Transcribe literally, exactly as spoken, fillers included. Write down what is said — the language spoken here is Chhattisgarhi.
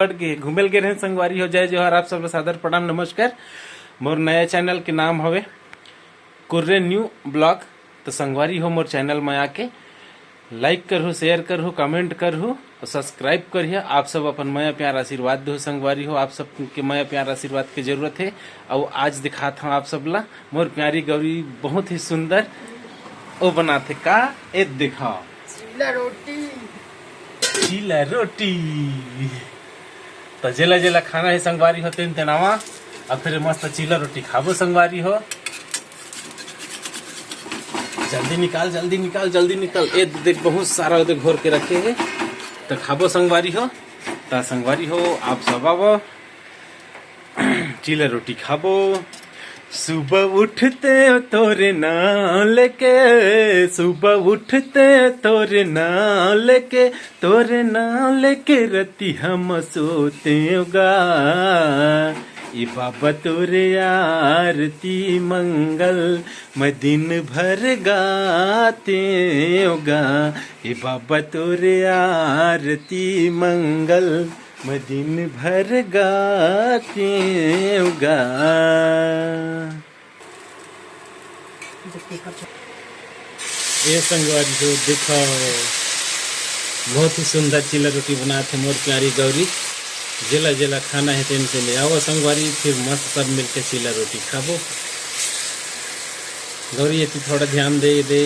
छत्तीसगढ़ के घूमे ल गे रहेन संगवारी हो। जय जोहार, आप सब ला सादर प्रणाम, नमस्कार। मोर नया चैनल के नाम हवे कुर्रे न्यू ब्लॉग। तो संगवारी हो, मोर चैनल में आके लाइक करहु, शेयर करहु, कमेंट करहु और सब्सक्राइब करिए। आप सब अपन मया प्यार आशीर्वाद दो संगवारी हो, आप सब के मया प्यार आशीर्वाद के जरूरत है। और आज दिखात हूँ आप सब ला मोर प्यारी गौरी, बहुत ही सुंदर वो बनाथे का, ए दिखाओ, चीला रोटी। चीला रोटी। तो जेला जेला खाना है संगवारी हो, तेन तेन आवा, और फिर मस्त चीला रोटी खाबो संगवारी हो। जल्दी निकाल, जल्दी निकाल, जल्दी निकाल। ए देख, बहुत सारा ओदे घोर के रखे है, तो खाबो संगवारी हो। तो संगवारी हो, आप सब आवो, चीला रोटी खाबो। सुबह उठते तोरे नाम लेके, सुबह उठते तोरे नाम लेके, तोरे नाम लेके रतिहा म सोतेंव गा। ए बाबा तोरे आरती मंगल, मैं दिन भर गातेंव गा। ए बाबा तोरे आरती मंगल, मैं दिन भर गातेंव गा। ए संगवारी हो, देखो, बहुत ही सुंदर चीला रोटी बनात हे मोर प्यारी गौरी। जेला जेला खाना है, तेन तेन ले आवो संगवारी, फिर मस्त सब मिलके चीला रोटी खाबो। गौरी, एती थोड़ा ध्यान दे दे।